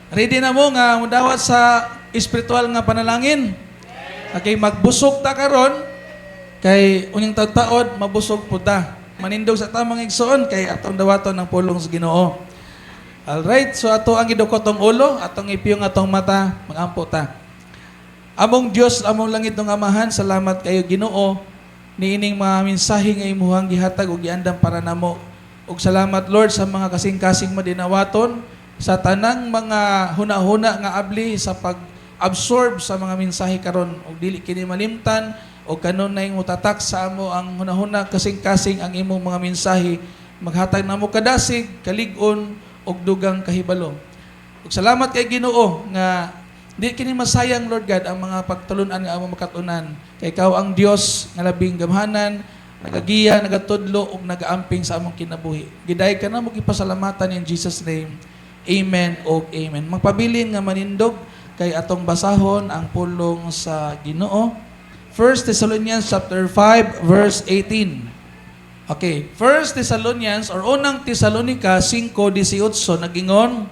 Ready na mo nga mudawat sa espiritual nga panalangin? Okay, magbusog ta karon kay unyang taod mabusog pud ta. Manindog sa tamang igsoon kay atong dawaton ang pulong sa Ginoo. Alright, so ato ang idukot ang ulo, atong ipiyong atong mata, magampo ta. Among Dios, among langit ng Amahan, salamat kayo, Ginoo, niining mga mensahe nga imuhang gihatag ug giandam para namo. Ug salamat, Lord, sa mga kasing-kasing madinawaton sa tanang mga huna-huna nga abli sa pag-absorb sa mga mensahe karon ug dili kini malimtan ug kanunay mutatak sa amo ang hunahuna, kasing-kasing ang imong mga mensahe maghatag namo kadasig, kalig-on ug dugang kahibalo. Ug salamat kay Ginoo nga di kini masayang, Lord God, ang mga pagtulunan nga among makatunan. Kay ikaw ang Dios nga labing gamhanan, nagagiya, nagatudlo ug nagaamping sa among kinabuhi. Gidayeg ka namo, gipasalamatan in Jesus' name. Amen ug amen. Magpabilin nga manindog kay atong basahon ang pulong sa Ginoo. 1 Thessalonians chapter 5 verse 18. Okay, 1 Thessalonians or Unang Tesalonica 5:18 nagingon,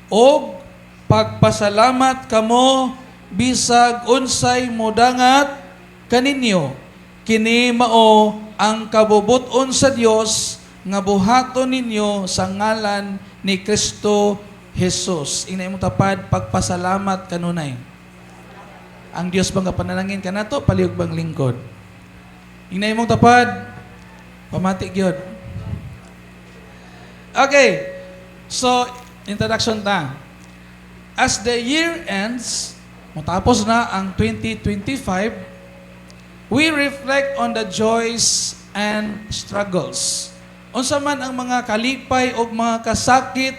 "Og pagpasalamat kamo bisag unsay modangat kaninyo. Kini mao ang kabubut-on sa Dios nga buhaton ninyo sa ngalan ni Kristo Jesus." Ingna imong tapad, "Pagpasalamat kanunay." Ang Dios bang panalangin kanato, palihog bang lingkod? Ingna imong tapad, "Pamati gyud." Okay. So, introduction ta. As the year ends, matapos na ang 2025, we reflect on the joys and struggles. Unsa man ang mga kalipay o mga kasakit,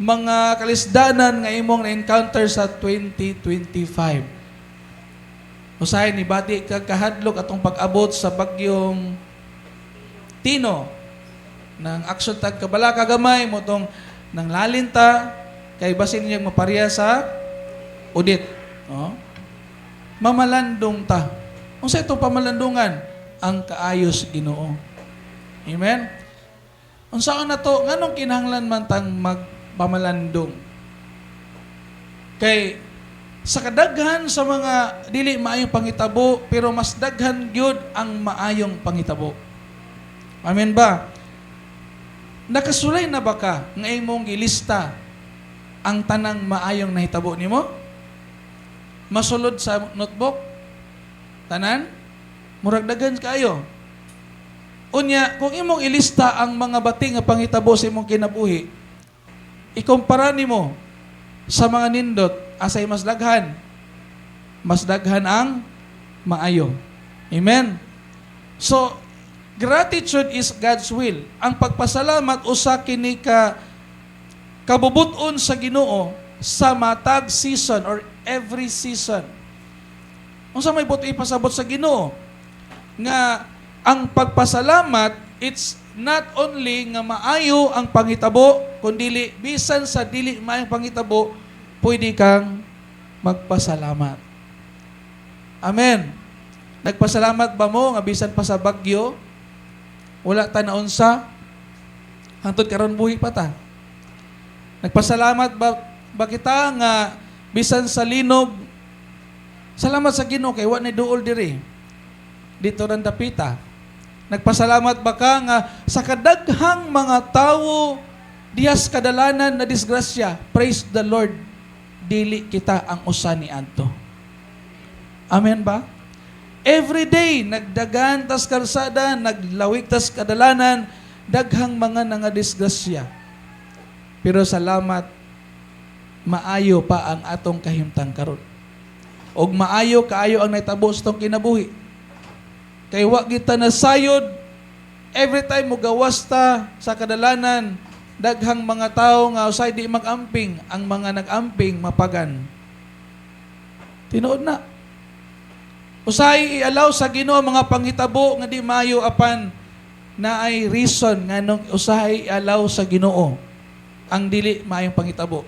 mga kalisdanan nga imong na-encounter sa 2025. Usahay nibati kag kahadlok atong pag-abot sa bagyong Tino. Nang aksyon tag kabalaka gamay mao tong nang lalin ta kay basin niyang maparya sa Odette. Oh. Mamalandong ta. Unsa itong pamalandungan? Ang kaayos Ginoo. Amen? Unsaon na to? Nganong kinahanglan man tang magpamalandong? Kay sa kadaghan sa mga dili maayong pangitabo, pero mas daghan gyud ang maayong pangitabo. Amen ba? Nakasulay na ba ka nga imong gilista ang tanang maayong nahitabo nimo? Masulod sa notebook? Tanan? Murag daghan kaayo. Unya, kung imong ilista ang mga bati nga pangitabo sa imong kinabuhi, ikumpara nimo sa mga nindot, asay mas daghan? Mas daghan ang maayo. Amen? So, gratitude is God's will. Ang pagpasalamat usa kini ka kabubuton sa Ginoo sa matag season or every season. Unsa may buot ipasabot sa Ginoo? Nga ang pagpasalamat, it's not only nga maayo ang pangitabo, kundi bisan sa dili maayong pangitabo, pwede kang magpasalamat. Amen. Nagpasalamat ba mo nga bisan pa sa bagyo, wala ta naunsa, hangtod karon buhi pa ta? Nagpasalamat ba kita nga bisan sa linog, salamat sa Ginoo kay wa na duol diri dito ran dapita? Nagpasalamat ba ka nga sa kadaghang mga tawo dihas kadalanan na disgrasya, praise the Lord, dili kita ang usa ni adto? Amen ba? Every day, nagdagan tas kalsada, naglawig tas kadalanan, daghang mga nangadisgrasya. Pero salamat, maayo pa ang atong kahimtang karon. Og maayo kaayo ang nahitabo sa atong kinabuhi. Kay wa kita nasayod, every time mo gawas ta sa kadalanan, daghang mga tao nga usay di mag-amping, ang mga nag-amping mapagan. Tinuod na. Usahay i-allow sa Ginoo ang mga panghitabo nga di maayo, apan naay reason nganong usahay i-allow sa Ginoo ang dili maayong panghitabo.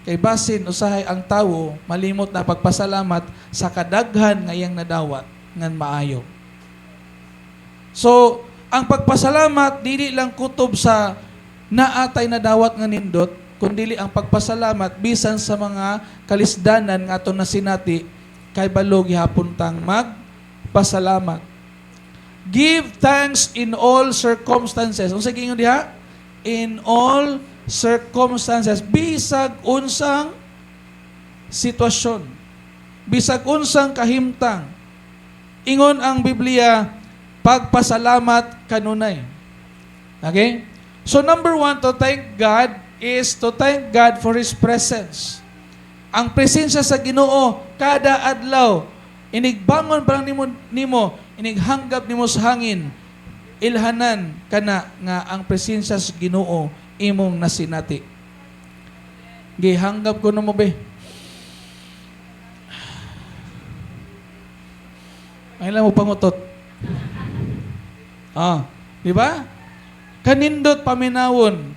Kay basin usahay ang tawo malimot na pagpasalamat sa kadaghan nga iyang nadawat ngan maayo. So, ang pagpasalamat dili lang kutob sa naatay nadawat nga nindot. kundili ang pagpasalamat bisan sa mga kalisdanan nga atong nasinati, kay balo gihapon tang magpasalamat. Give thanks in all circumstances. Unsa giingon diha? In all circumstances, bisag unsang sitwasyon, bisag unsang kahimtang. Ingon ang Biblia, pagpasalamat kanunay. Okay? So number one, to thank God is to thank God for His presence. Ang presensya sa Ginoo kada adlaw, inigbangon pa lang nimo, inighanggap nimo sa hangin, ilhanan kana nga ang presensya sa Ginoo imong nasinati. Gihanggap ko nimo be. Ay lang mo pangutot. Ah, di ba? Kanindot paminawon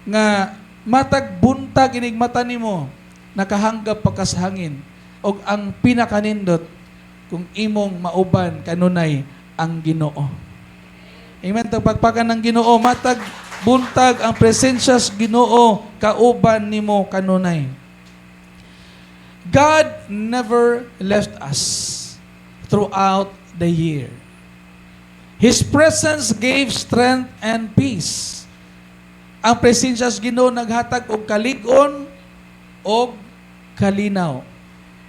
nga matag buntag inig mata nimo nakahanggap pa ka sa hangin, og ang pinakanindot kung imong mauban kanunay ang Ginoo. Amen. Tagpagpakan ng Ginoo, matag buntag ang presensya sa Ginoo kauban nimo kanunay. God never left us throughout the year. His presence gave strength and peace. Ang presensya sa Ginoo naghatag og kalig-on og kalinaw.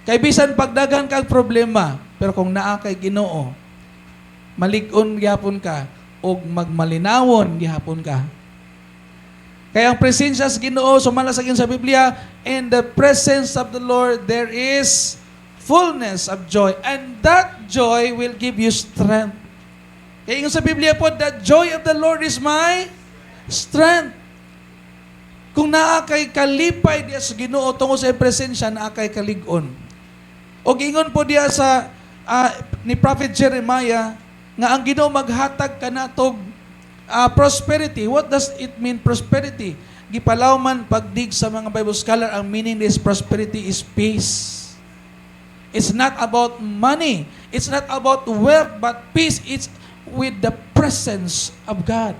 Kay bisan pagdaghan kag problema, pero kung naa kay Ginoo, malig-on gihapon ka og magmalinawon gihapon ka. Kaya ang presensya sa Ginoo, sumala sa sa Biblia, "In the presence of the Lord there is fullness of joy, and that joy will give you strength." Kaya ingon sa Biblia po, "The joy of the Lord is my strength." Kung naa kay kalipay diya sa Ginoo tungod sa iyang presensya, naa kay kalig-on. O ingon po diya sa ni Prophet Jeremiah nga ang Ginoo maghatag kanatog prosperity. What does it mean, prosperity? Gipalawman pagdig sa mga Bible scholar, ang meaning this prosperity is peace. It's not about money. It's not about wealth, but peace. It's with the presence of God.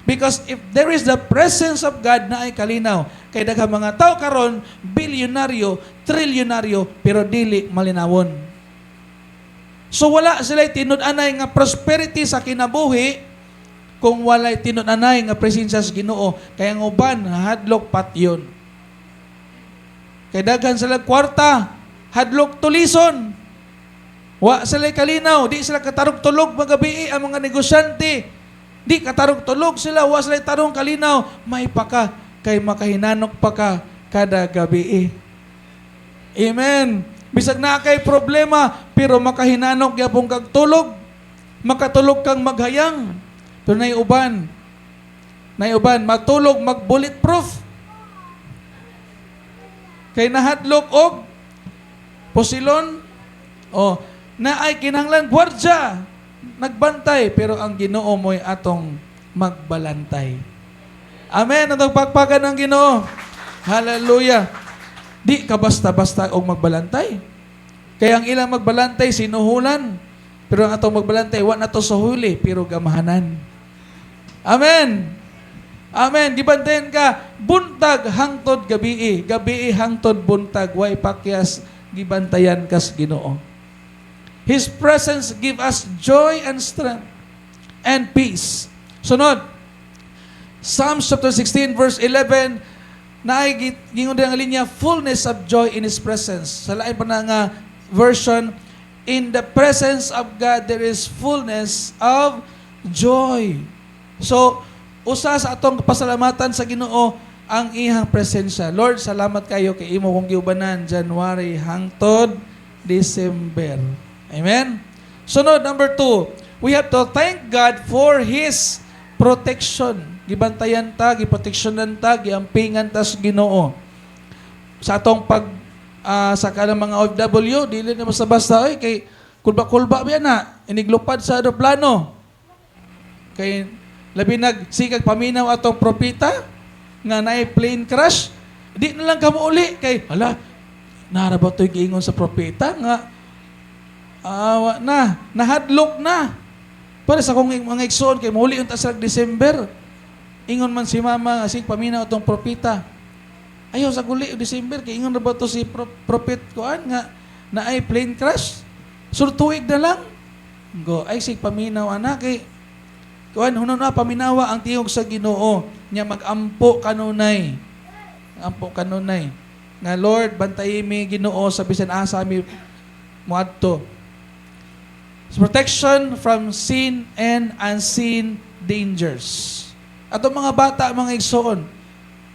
Because if there is the presence of God, naay kalinaw. Kay daghang mga tao karon, bilyonaryo, trilyonaryo, pero dili malinawon. So wala sila tinud-anay nga prosperity sa kinabuhi kung walay tinud-anay nga presensya sa Ginoo. Kaya ang uban hadlok patyon. Kay daghan sila kwarta, hadlok tulison. Wa sila kalinaw, di sila katarog tulog magabi ang mga negosyante. Di katarog tulog sila, wa sila tarong kalinaw, may pa ka kay makahinanok pa ka kada gabi. Amen. Bisag naa kay problema, pero makahinanok gyapon kag tulog. Makatulog kang maghayang. Pero nay uban matulog mag bulletproof. Kay nahadlok og pusilon o naay kinahanglan gwardya nagbantay, pero ang Ginoo mo'y atong magbalantay. Amen. Atong pagpagan ng Ginoo. Hallelujah. Di ka basta-basta og magbalantay. Kaya ang ilang magbalantay sinuhulan. Pero ang atong magbalantay wa na to sa huli pero gamahanan. Amen. Amen. Gibantayan ka buntag hangtod gabii, gabii hangtod buntag, way pakyas, gibantayan kas Ginoo. His presence give us joy and strength and peace. Sunod, Psalms chapter 16 verse 11, naay gingon ang linya, "Fullness of joy in His presence." Sa lain pa na nga version, "In the presence of God there is fullness of joy." So, usa sa atong pasalamatan sa Ginoo ang iyang presensya. Lord, salamat kayo kay imo kong giubanan January hangtod December. Amen? Sunod, number two, we have to thank God for His protection. Gibantayan ta, giproteksyonan ta, giampingan ta sa Ginoo. Sa atong pag sa kanang mga OFW, dili na basta-basta oy, kay kulba-kulba ba na iniglupad sa aeroplano. Kay labi nag sikag paminaw atong propeta nga naay plane crash, di na lang kamo uli kay hala, nara ba to'y giingon sa propeta nga awa na, nahadlok na. Para sa akong mga igsoon kay muli unta sa December. Ingon man si mama nga sig paminaw atong propeta. Ayaw sa guli December kay ingon ra ba to si prophet kuan nga naay plane crash. Sur tuig na lang. Go ay sig paminaw ana kay kuan hunon na, paminawa ang tingog sa Ginoo nya, magampo kanunay. Ampo kanunay. Nga Lord, bantayi mi Ginoo sa bisan asa mi moadto. Protection from seen and unseen dangers. Ato mga bata, mga igsoon,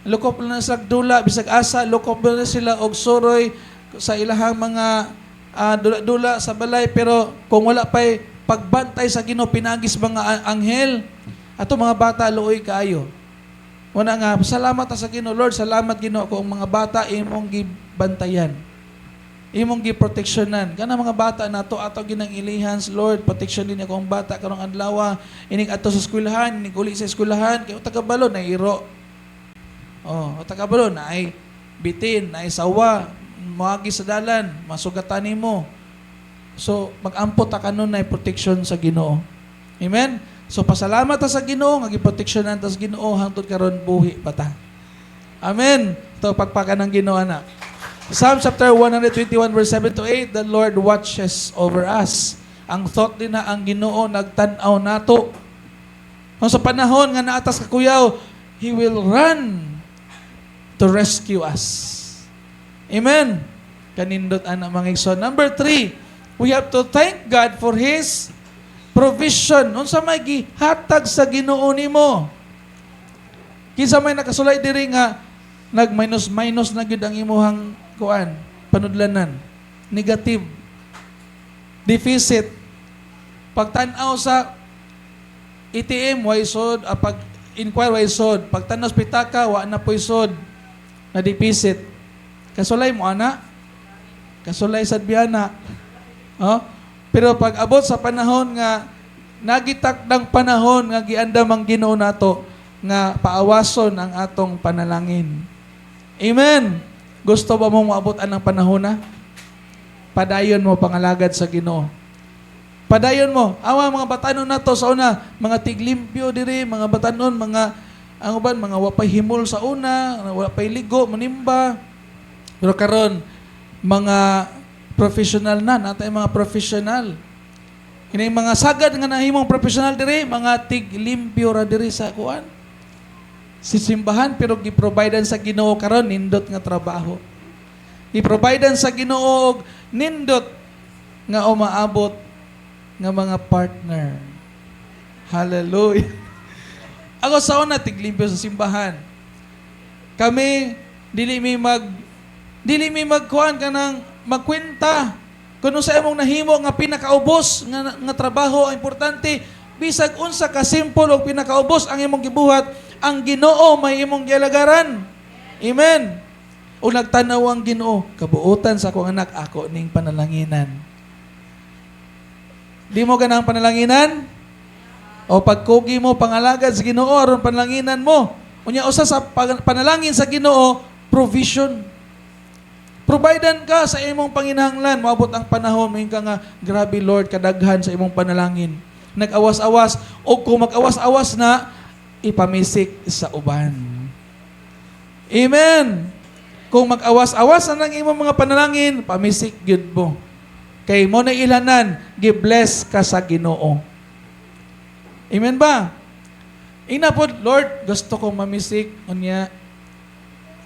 lukop na sa dula, bisag asa, lukop na sila og suroy sa ilahang mga dula-dula sa balay, pero kung wala pa'y pagbantay sa Ginoo pinagis mga anghel, ato mga bata luoy kaayo. Wala nga, salamat ta sa Ginoo, Lord, salamat Ginoo kung mga bata imong gibantayan. Imong giproteksyonan. Kana mga bata nato ato ginang ilihan, Lord, protection din akong bata karong adlaw. Inig ato sa eskwelahan, inig uli sa eskwelahan, kay tagabalo na iro. Oh, tagabalo na ay bitin, na ay sawa, moagi sa dalan, masugatan nimo. So, mag-ampo ta kanunay protection sa Ginoo. Amen? So, pasalamat ta sa Ginoo nga giproteksyonan ta sa Ginoo hangtod karon buhi pa ta. Amen. Ito pagpakan ng Ginoo ana. Psalm chapter 121 verse 7 to 8, the Lord watches over us. Ang thought din na ang Ginoo nagtan-aw nato. Kung sa panahon nga naatas kakuyaw, He will run to rescue us. Amen. Kanindot ana, mga igsoon. Number 3, we have to thank God for His provision. Unsa may gihatag sa Ginoo nimo? Kinsa may nakasulay diri nga nag-minus-minus na gyud ang imuhang kuan, panudlanan? Negative. Deficit. Pagtan-aw sa ATM, way sod, pag inquire, way sod. Pagtan-aw sa pitaka, wa na po'y sod. Na deficit. Kasulay mo ana? Kasulay sad biyana. Oh? Pero pag abot sa panahon nga nagitakdang panahon nga giandam ang Ginoo nato nga paawason ang atong panalangin. Amen. Gusto ba mong maabot anang panahon na? Padayon mo pangalagad sa Ginoo. Padayon mo. Awa mga batanon nato sa una, mga tiglimpyo diri, mga batanon, mga ang uban, mga wapay himol sa una, wapay ligo, manimba. Pero karon mga professional na, natay mga professional. Kini mga sagad nga nahimong professional diri, mga tiglimpyo ra diri sa kuan. Si simbahan, pero giprovidean sa Ginoo karon nindot nga trabaho. Giprovidean sa Ginoo og nindot nga umaabot nga mga partner. Hallelujah. Ako sa una, tiglimpyo sa simbahan. Kami dili mi magkuan kanang magkwenta kung sa imong nahimo nga pinakaubos nga trabaho. Ang importante, bisag unsa ka simple og pinakaubos ang imong gibuhat, ang Ginoo may imong gialagaran. Amen. O nagtanaw ang Ginoo, kabuotan sa akong anak, ako ning panalanginan. Di mo ganang panalanginan? O pagkugi mo pangalagad sa Ginoo aron panalanginan mo. Unya usa sa panalangin sa Ginoo, provision. Providean ka sa imong panginahanglan, moabot ang panahon mo ka nga grabe Lord kadaghan sa imong panalangin. Nag-awas-awas o kung mag-awas-awas na, ipamisik sa uban. Amen. Kung mag-awas-awas na ng imong mga panalangin, pamisik gyud mo. Kay mo na ilanan, gi-bless ka sa Ginoo. Amen ba? Ina pod, Lord, gusto kong mamisik unya.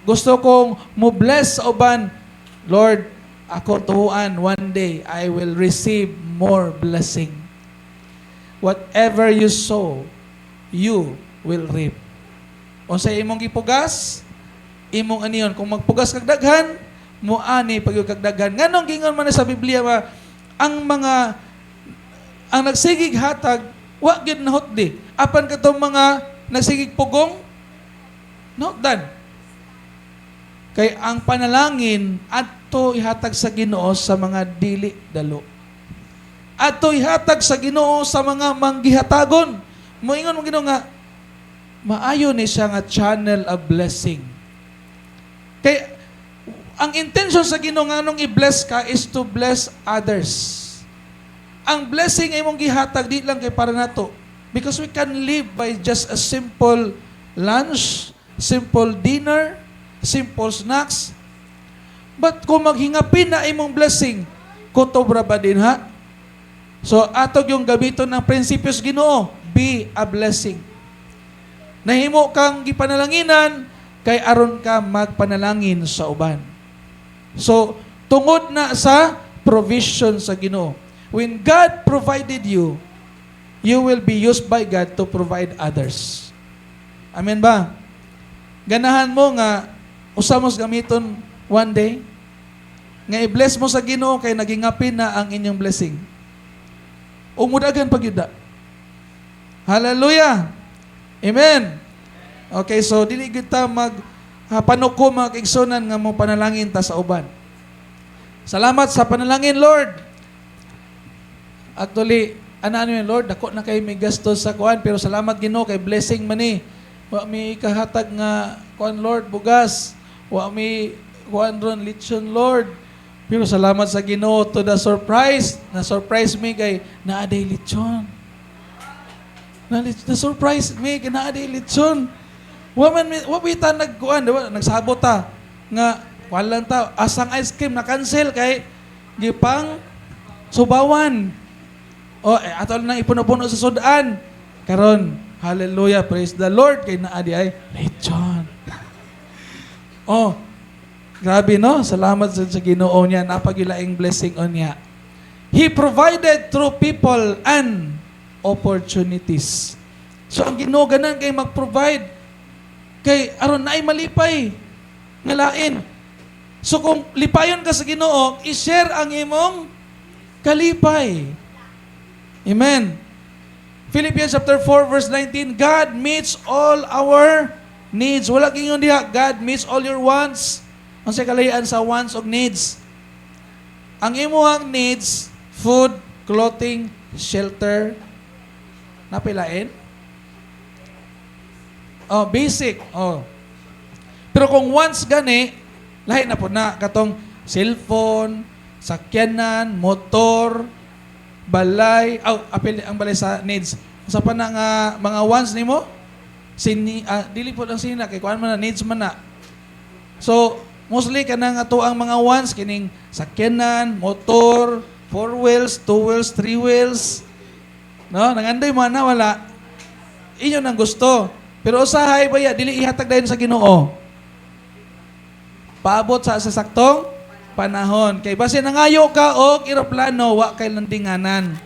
Gusto kong mo bless sa uban. Lord, ako tuhuan, one day I will receive more blessing. Whatever you sow, you will reap. Unsa imong gipugas, imong aniyon. Kung magpugas kag daghan, muani pag kag daghan. Nganong gingon man sa Biblia ba, ang mga ang nagsigig hatag wa gyud nahutdi. Apan katong mga nagsigig pugong, nahutdan. Kay ang panalangin adto ihatag sa Ginoo sa mga dili dalo. Adto ihatag sa Ginoo sa mga manggihatagon. Moingon mo Ginoo nga maayo ni siya nga channel of blessing. Kay ang intention sa Ginoo nga nung i-bless ka is to bless others. Ang blessing ay imong gihatag di lang kay para nato. Because we can live by just a simple lunch, simple dinner. Simple snacks. But kung maghingapin na imong blessing, kutob ra ba din ha? So ato yung gamiton ng prinsipyos Ginoo, be a blessing. Nahimo kang gipanalanginan kay aron ka magpanalangin sa uban. So tungod na sa provision sa Ginoo. When God provided you, you will be used by God to provide others. Amen ba? Ganahan mo nga usa mo sa gamiton one day nga i-bless mo sa Ginoo kay nagingapin na ang inyong blessing. Ug mudagan pa gyud. Hallelujah. Amen. Okay, so dili gyud ta mag ha, panuko, mga kaigsunan, nga mo panalangin ta sa uban. Salamat sa panalangin, Lord. Actually, ana ano yun, Lord, dako na kay may gastos sa kuan, pero salamat, Ginoo, kay blessing man ni. Wa mi kahatag nga kuan, Lord, bugas. Wa mi kuan ron lechon, Lord. Pero salamat sa Ginoo, to the surprise, na surprise me kay naa day lechon. Na surprise me kay naa day lechon. Wa man mi, wa mi ta nagkuan, di ba? Nagsabot ta nga kuan lang ta, asang ice cream na cancel kay gipang subawan. O eh, ato nang ipuno-puno sa sudan. Karon, hallelujah, praise the Lord kay naa di ay lechon. Oh, grabe, no? Salamat sa Ginoo niya, napagilaing blessing on niya. He provided through people and opportunities. So ang Ginoo ganan kay mag-provide kay aron naay malipay nga lain. So kung lipayon ka sa Ginoo, i-share ang imong kalipay. Amen. Philippians chapter 4 verse 19, God meets all our needs. Wala kingon diha, God meets all your wants. Unsay kalahian sa wants og needs? Ang imong needs, food, clothing, shelter, napilain? Oh, basic. Oh. Pero kung wants gani, lahi na po na katong cellphone, sakyanan, motor, balay, aw, apil ang balay sa needs. Sa pa na nga mga wants nimo? Sini dili po lang sina kay kuan man na, needs man na. So, mostly kanang ato ang mga wants kining sakyanan, motor, four wheels, two wheels, three wheels. No, nangandoy mo na wala. Inyo nang gusto. Pero usahay ba ya dili ihatag dayon sa Ginoo. Paabot sa saktong panahon. Kay basin nangayo ka og eroplano, wa kay landinganan.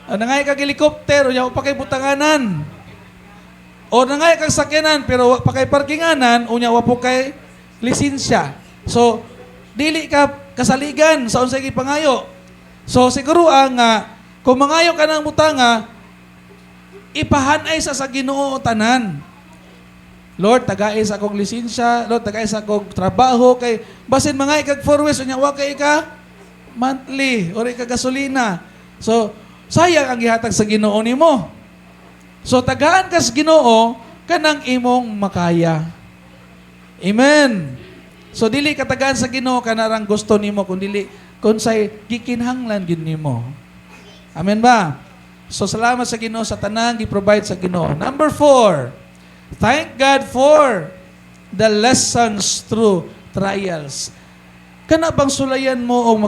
O, nangayo kag helicopter, unya wa pa kay butanganan. O nangayo kag sakyanan pero wa pa kay parkinganan, unya wa po kay lisensya. So dili ka kasaligan sa unsay gipangayo. So siguro ang kung mangayo ka ng butanga, ipahanay sa Ginoo tanan. Lord, tagai sa akong lisensya, Lord, tagai sa akong trabaho kay basin mga kag 4 weeks unya wa kay ka monthly or ka gasolina. So, sayang ang gihatag sa Ginoo nimo. So, tagaan ka sa Ginoo kanang imong makaya. Amen. So dili katagaan sa Ginoo kanarang gusto nimo kun dili kun say gikinahanglan gid nimo. Amen ba? So salamat sa Ginoo sa tanang gi-provide sa Ginoo. Number 4, thank God for the lessons through trials. Kana bang sulayan mo o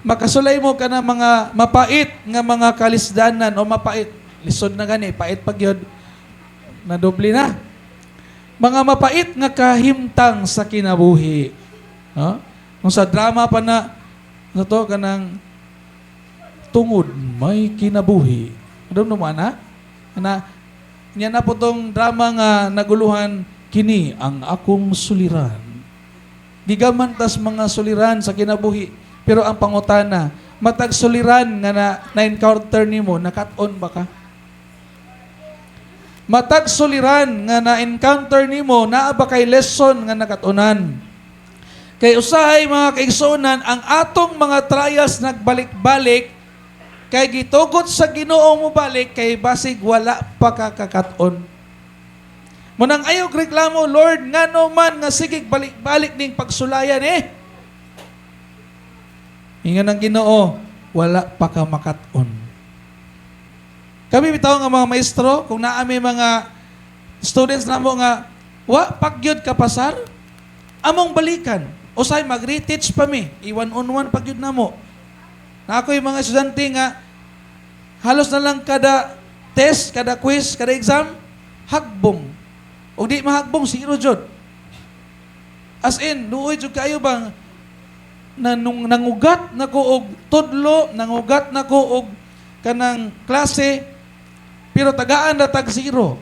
makasulay mo kana mga mapait nga mga kalisdanan o mapait, lisod na gani, pait pag yun, nadubli na. Mga mapait nga kahimtang sa kinabuhi. No? Kung sa drama pa na, ano to, kanang tungod may kinabuhi. Ano mo na? Na, niya na po tong drama nga naguluhan, kini ang akong suliran. Gigaman tas mga suliran sa kinabuhi. Pero ang pangutana, matag suliran nga na, na-encounter nimo, nakat-on ba ka? Matag suliran nga na-encounter nimo, naa ba kay lesson nga nakatunan? Kay usahay, mga kaigsuonan, ang atong mga trials nagbalik-balik kay gitugot sa Ginoo mo balik kay basig wala pa ka kakaton. Munang ayaw reklamo, "Lord, ngano man nga sige balik-balik ning pagsulayan eh?" Ingon ng Ginoo, wala pa ka makat-on. Kami bitaw nga mga maestro, kung naa may mga students namo nga Wa pa gyud ka pasar, among balikan. Usay mag-retouch pa mi, i-one on one pa gyud namo. Na ako yung mga estudyante nga halos na lang kada test, kada quiz, kada exam, hagbong. O di mahagbong, zero jud. As in, luoy jud kayo bang na nung nangugat na ko og tudlo, nangugat na ko og kanang klase, pero tagaan na tag zero.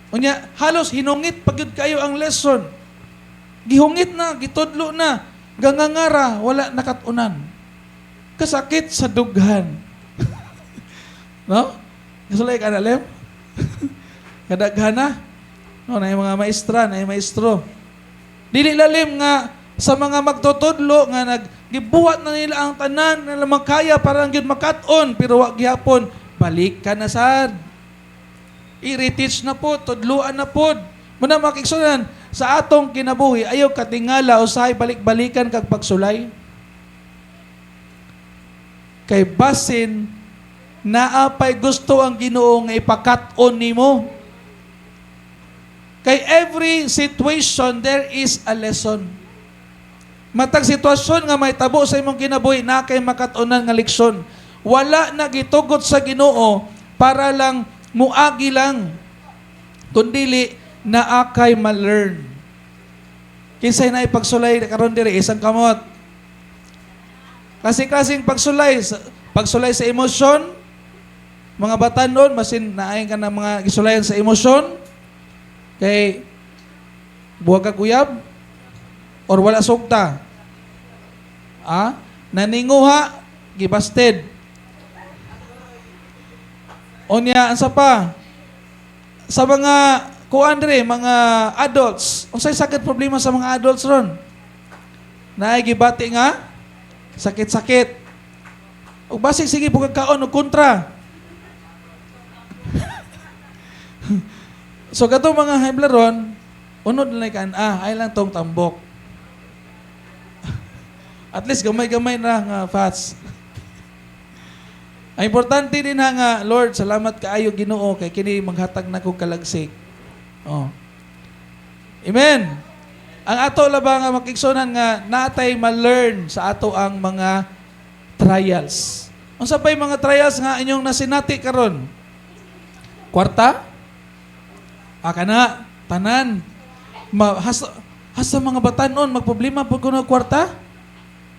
Unya, halos hinungit pa gyud kayo ang lesson. Gihungit na, gitudlo na, gangangara, wala nakatunan. Kasakit sa dughan. No? Kasulay ka na, Lem? Kadaghan na. No, na yung mga maestra, na yung maestro. Dili lalim nga sa mga magtutudlo nga naggibuhat na nila ang tanan nila makaya para ang gyud makat-on, pero wa gihapon, balik ka na sad. I-reteach na po, tudluan na pod. Muna, mga kaigsuonan, sa atong kinabuhi, ayaw katingala usahay balik-balikan kag pagsulay. Kay basin naapay gusto ang Ginoo nga ipakat-on nimo. Kay every situation, there is a lesson. Matag sitwasyon nga may tabo sa imong kinabuhi, na kay makat-onan nga leksyon. Wala na gitugot sa Ginoo para lang muagi lang. Kundili naa kay ma-learn. Kinsay na ipagsulay karon diri, isang kamot? Kasi-kasing pagsulay, pagsulay sa emosyon, mga batanon, masin naay ka ng mga gisulayan sa emosyon, kay buwag kag uyab, or wala sugta. Ah, naninguha, gibasted. Unya, ansa pa? Sa mga kuan diri, mga adults, unsay sakit problema sa mga adults ron? Naay gibati nga sakit-sakit. Ug basig sige po kaon og kontra. So katong mga high ron, unod na kan ay lang tong tambok. At least gamay-gamay na nga fats. Ang importante din ha nga, "Lord, salamat kaayo, Ginoo, kay kini maghatag na kog kalagsik." Oh. Amen. Ang ato laba nga makigsunan nga natay ma-learn sa ato ang mga trials. Unsa pay mga trials nga inyong nasinati karon? Kwarta? Ah, kana tanan. Ma, hasta, hasta mga batanon magproblema pag kuno kwarta.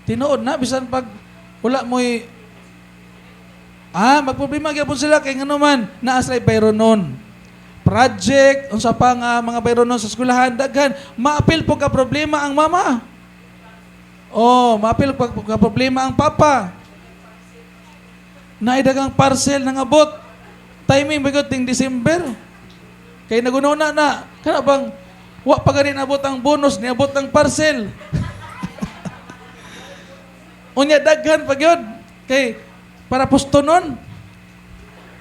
Tinuod na bisan pag wala mo'y magproblema gyapon sila kay ngano man naa sila bayronon. Project, unsa pa nga mga bayronon sa eskwelahan, daghan, maapil po ka problema ang mama. Oh, maapil pa ka problema ang papa. Naay daghang parcel nang abot. Timing bigot ting December. Kay nagununa na, kana bang wa pa gani nabot ang bonus, niabot ang parcel. Unya daghan pa gyud kay para pustonon.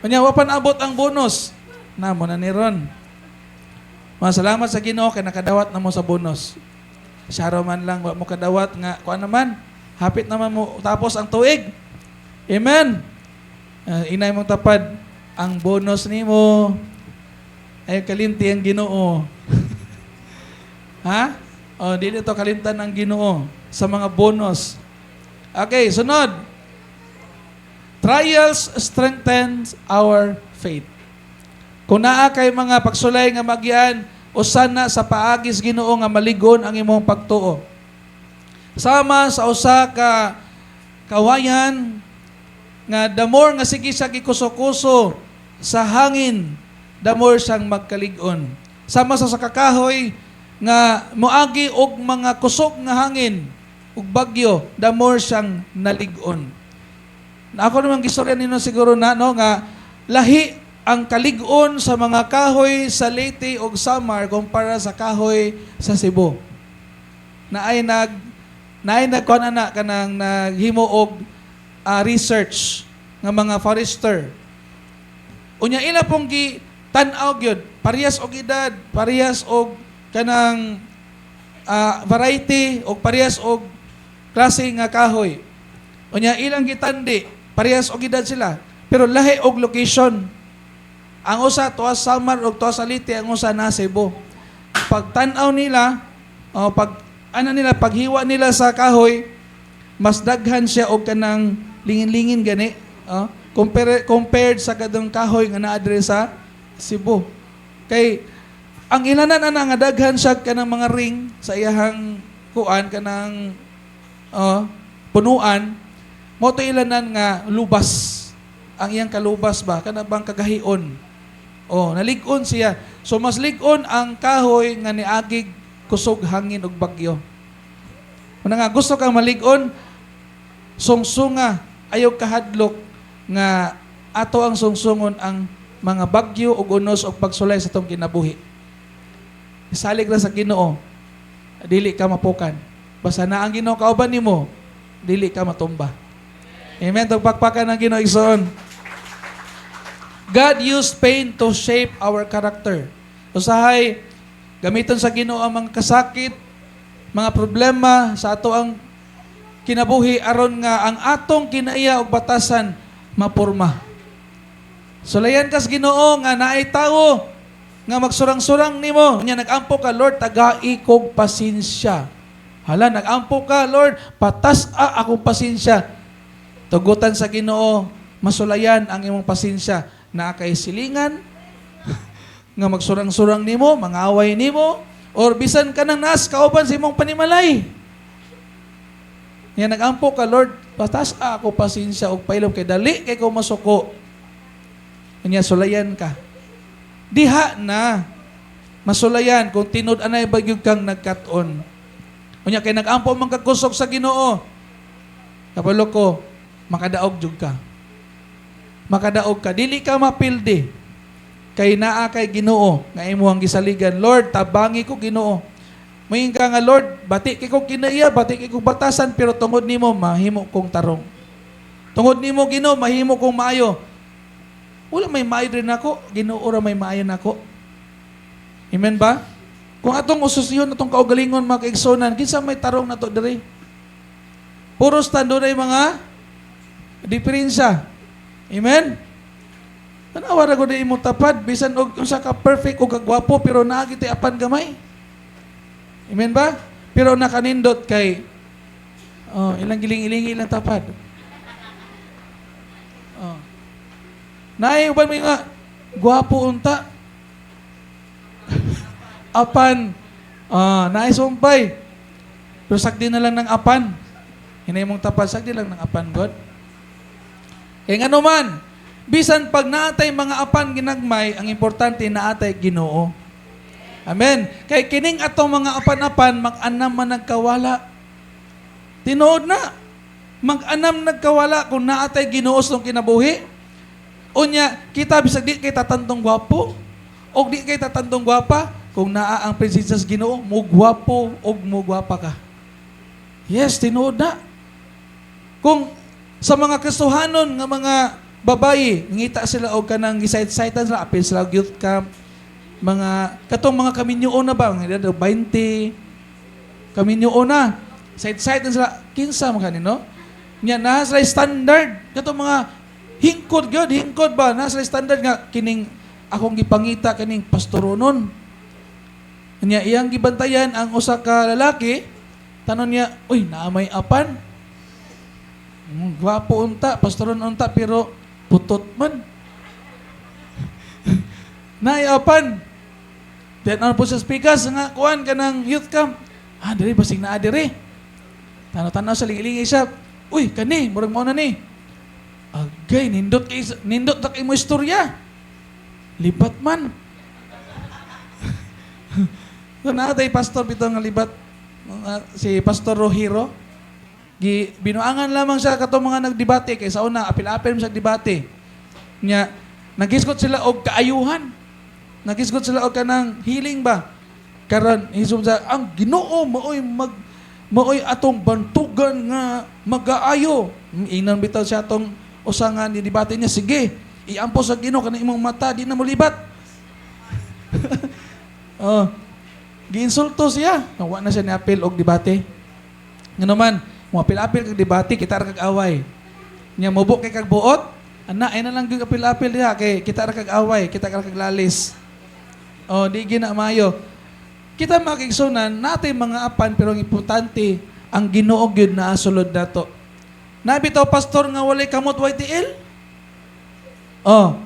Unya wa pa naabot ang bonus. Na mo na ni ron. Masalamat sa Ginoo kay nakadawat na mo sa bonus. Saro man lang wa mo kadawat nga kuan naman. Hapit naman mo tapos ang tuig. Amen. Inay mong tapad ang bonus nimo ay kalimti ang Ginoo. Ha? O, dili to kalimtan ang Ginoo sa mga bonus. Okay, sunod. Trials strengthens our faith. Kung naa kay mga pagsulay nga magian, usa na sa paagis Ginoo nga maligon ang imong pagtuo. Sama sa usa ka kawayan nga the more nga sige siya gikuso-kuso sa hangin, the more siyang magkalig-on. Sama sa kakahoy nga moagi og mga kusog nga hangin ug bagyo, the more siyang nalig-on. Na ako naman gistorya nino siguro na no nga lahi ang kalig-on sa mga kahoy sa Leyte ug Samar kumpara sa kahoy sa Cebu. Naay nag kuan ana kanang naghimo og research nga mga forester. Unya ila pong gi tan-aw gyud, parehas og edad, parehas og kanang variety og parehas og klase nga kahoy. Unya ilang gitandi, parehas og edad sila, pero lahi og location. Ang usa tuwa sa Samar ug tuwa sa Leyte, ang usa na Cebu. Pagtan-aw nila, o pag ano nila, paghiwa nila sa kahoy, mas daghan siya og kanang lingin-lingin gani, oh, compared sa kadtong kahoy nga naa diri sa Cebu. Kay ang ilanan ana nga daghan siya kanang mga ring sa iyahang kuan, kanang, oh, punuan mo to, ilanan nga lubas ang iyang kalubas ba, kana bang kagahion. Oh, nalig-on siya. So mas lig-on ang kahoy nga niagig kusog hangin ug bagyo. Una nga gusto kang malig-on, sungsunga, ayaw kahadlok nga ato ang sungsungon ang mga bagyo ug unos ug pagsulay sa atong kinabuhi. Isalig ra sa Ginoo, dili ka mapukan. Basta na ang Ginoo kauban nimo, dili ka matumba. Amen. Tugpakpakan ang Ginoo, igsoon. God used pain to shape our character. Usahay, gamiton sa Ginoo ang mga kasakit, mga problema sa ato ang kinabuhi aron nga ang atong kinaiya og batasan mapurma. Sulayan kas Ginoo nga naay tawo nga magsurang-surang nimo. Nya nag-ampo ka, "Lord, tagai kog pasensya." Hala, nag-ampo ka, "Lord, patas-a akong pasensya." Tugutan sa Ginoo, masulayan ang imong pasensya. Naa kay silingan nga magsurang-surang nimo, mga-away nimo, or bisan ka nang nas kauban sa imong panimalay. Nya nag-ampo ka, "Lord, patas ako pasensya og pailom kay dali kay ko masuko." Nya sulayan ka. Diha na masulayan kung tinud anay ba gyud kang nagkat-on. Unya kay nag-ampo man kag kusog sa Ginoo. Kabalo ko, makadaog jud ka. Makadaog ka, dili ka mapildi. Kay naa kay Ginoo nga imong gisaligan. "Lord, tabangi ko, Ginoo." Moingon ka nga, "Lord, bati kay ko kinaiya, bati kay ko batasan, pero tungod nimo mahimo kong tarong. Tungod nimo, Ginoo, mahimo kong maayo. Wala may maayo rin ako, Ginoo ra may maayo nako." Amen ba? Kung atong ususihon atong kaugalingon, mga kaigsunan, kinsa may tarong nato diri? Puros ta dunay mga diferensya. Amen? Tanawa ra gud imong tapad, bisan og unsa ka perfect o kagwapo, pero naa gyud apan gamay. Amen ba? Pero nakanindot kay, oh, ilang giling-ilingi ilang tapad. Oh. Naay uban may nga gwapo unta. Apan, ah, naay sumpay. Pero sagdi na lang ng apan. Hinay mong tapad, sagdi lang ng apan, God. Kaya ngano man, bisan pag naatay mga apan ginagmay, ang importante naatay Ginoo. Amen. Kay kining atong mga apan-apan, mag-anam man nagkawala. Tinuod na. Mag-anam nagkawala kung naatay Ginoo sa kinabuhi. Unya, kita bisag di kay tatantong gwapo, o di kay tatantong gwapa, kung naa ang presensya sa Ginoo, mugwapo og mugwapa ka. Yes, tinuod na. Kung sa mga Kristohanon nga mga babayi, ngita sila og kanang gisayt-saytan sila, apil sila og youth camp, mga katong mga kaminyoon na ba, mga edad 20, kaminyoon na, sayt-saytan sila, kinsa man kanino? Nya naa sila standard, katong mga hingkod gyud, hingkod ba, naa sila standard nga kining akong gipangita kining pastoronon. Nya iyang gibantayan ang usa ka lalaki, tanon niya, "Uy, naa may apan. Gwapo unta, pastoron unta, pero putot man." Naay apan. Then ano po sa speakers nga kuan kanang youth camp. "Ah, diri basig naa diri." Tanaw-tanaw sa lingi siya. "Uy, kani, murag mao na ni." "Agay, nindot kay nindot ta kay mo istorya. Libat man." So naa pastor bitaw nga libat, si Pastor Rohiro. Gi binuangan lamang siya katong mga nagdebate kay sa una apil-apil mo sa debate. Nya naghisgot sila og kaayuhan. Naghisgot sila og kanang healing ba. Karon hisom sa ang Ginoo maoy atong bantugan nga magaayo. Ingnan bitaw siya atong usa nga ni debate niya, "Sige, iampo sa Ginoo kanang imong mata, di na molibat." Oh. Giinsulto siya. Wa na siya niapil og debate. Ngano man, mo apil-apil kag debate, kita ra kag away. Nya mubo kay kag buot, ana ay na lang gyud apil-apil diha kay kita ra kag away, kita ra kag lalis. Oh, di gina maayo. Kita, mga kaigsunan, naa tay mga apan, pero ang importante, ang Ginoo gyud naa sulod nato. Naa bitaw pastor nga walay kamot, way tiil? Oh.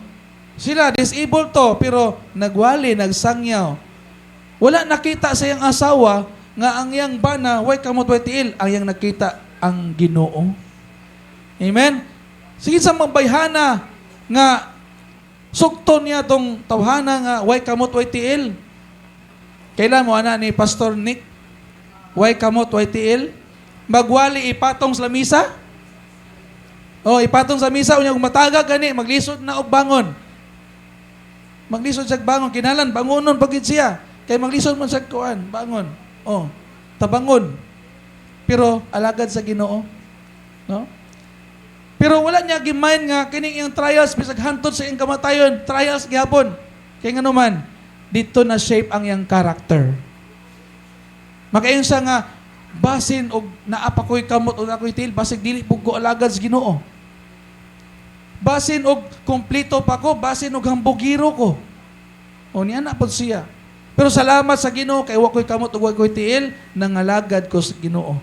Sila disabled to, pero nagwali, nagsangyaw. Wala nakita sa iyang asawa nga ang iyang bana way kamot, way tiil, ang iyang nakita ang Ginoo. Amen. Sige, sa mabayhana nga sugton niya tong tawhana nga way kamot, way tiil. Kailan mo ana ni Pastor Nick? Way kamot, way tiil? Magwali, ipatong sa lamisa? Oh, ipatong sa misa, unya ug mataga gani, maglisod na og bangon. Maglisod siya bangon, kinahanglan bangonon pagid siya. Kay maglisod man siya kuan, bangon. Oh, tabangon. Pero alagad sa Ginoo. No? Pero wala niya gi-mind nga kining iyang trials bisag hantod sa iyang kamatayon, trials gihapon. Kay ngano man, dito na shape ang iyang character. Makaingon siya nga basin og naa pa ko'y kamot o naa ko'y tiil, basig dili pud ko alagad sa Ginoo. Basin og kompleto pa ko, basin og hambugiro ko. O niya na pod siya. Pero salamat sa Ginoo kay wa ko'y kamot ug wa ko'y tiil, nangalagad ko sa Ginoo.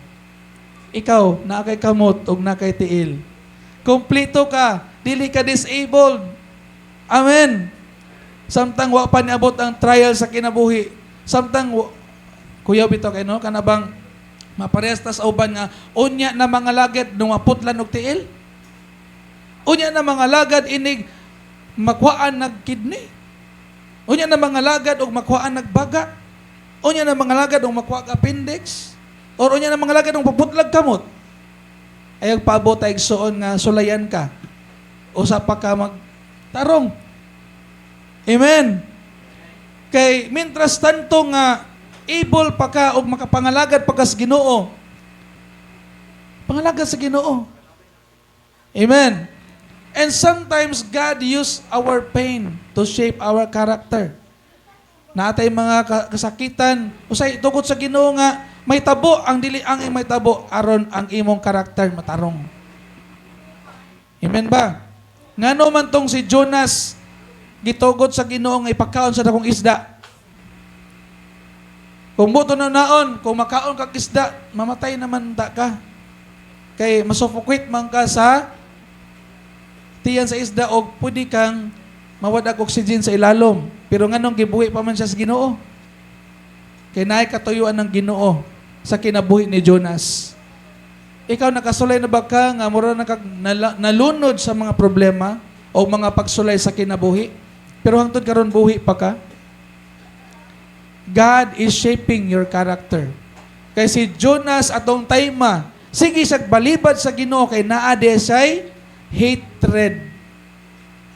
Ikaw, naa kay kamot ug naa kay tiil. Kompleto ka, dili ka disabled. Amen. Samtang wa pa niabot ang trial sa kinabuhi. Samtang kuyaw bitaw kay, no, kana bang maparehas ta sa uban nga unya na mga lagad nung maputlan og tiil. Unya na mga lagad inig makuhaan nag kidney. Unya na mga lagad og makuhaan nag baga. Unya na mga lagad og makuha appendix. Or unya na mga lagad og paputlag kamot. Ayaw paabot ay igsuon nga sulayan ka. Usa pa ka mag tarong. Amen. Kay mintras tanto nga able pa ka og makapangalagad pa ka sa Ginoo, pangalagad sa Ginoo. Amen. And sometimes God use our pain to shape our character. Naa tay mga kasakitan, usay tugot sa Ginoo nga may tabo ang dili ang may tabo aron ang imong karakter matarong. Amen ba? Ngano man tong si Jonas gitugot sa Ginoo nga ipakaon sa dakong isda? Kung buto na naon, kung makaon kag isda, mamatay naman ta ka. Kay masuffocate man ka sa tiyan sa isda o pwede kang mawadag oxygen sa ilalom. Pero nganong gibuhi pa man siya sa Ginoo? Kay naay katuyuan ng Ginoo sa kinabuhi ni Jonas. Ikaw, nakasulay na ba ka nga mura na kag nalunod sa mga problema o mga pagsulay sa kinabuhi? Pero hangtod karon buhi pa ka? God is shaping your character. Kay si Jonas atong tayma, sige siya balibad sa Ginoo kay naa diay siya'y hatred.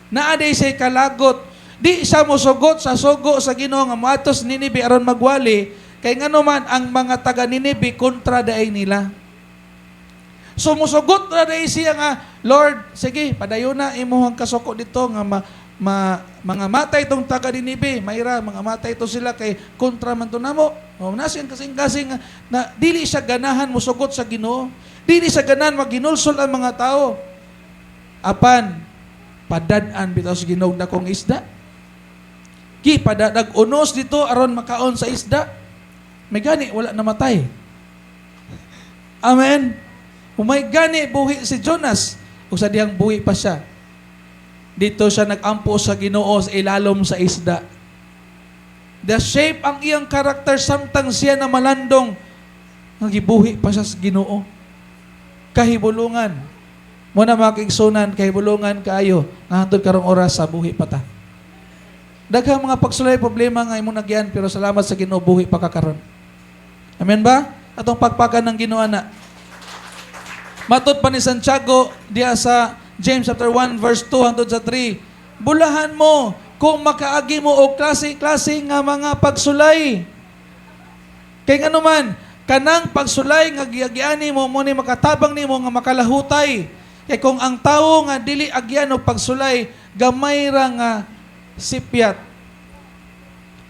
Naa diay siya'y kalagot. Di siya mosugot sa sugo sa Ginoo nga moadto sa Ninibe aron magwali, kay ngano man ang mga taga Ninibe kontra diay nila. So musugot ra diay siya nga, "Lord, sige, padayon na imuhang kasuko dito nga ma, mga matay itong taga Ninibe, mayra, mga matay ito sila kay kontra man to namo." O, nasa kasing-kasing na dili siya ganahan musugot sa Ginoo. Dili siya ganahan maginulsol ang mga tao. Apan, padad-an bitaw sa Ginoo dakong isda. Gi padadag unos dito aron makaon sa isda. May gani wala namatay. Amen. Umay gani buhi si Jonas. Ug sa dihang buhi pa siya, dito siya nag-ampo sa Ginoo sa ilalom sa isda. The shape ang iyang karakter samtang siya na malandong nga gibuhi pa siya sa Ginoo. Kahibulungan. Mo na, mga kaigsunan, kahibulungan kaayo nga hangtod karong oras sa buhi pa ta. Daghang mga pagsulay, problema nga imong nagyan, pero salamat sa Ginoo, buhi pa ka karon. Amen ba? Atong pagpakan ng Ginoo na. Matod pa ni Santiago diya sa James chapter 1 verse 2 hangtod sa 3. Bulahan mo kung makaagi mo og klase-klase nga mga pagsulay. Kay ngano man, kanang pagsulay nga giagiani mo mo ni makatabang nimo nga makalahutay. Kay kung ang tawo nga dili agyan og pagsulay, gamay ra nga sipyat.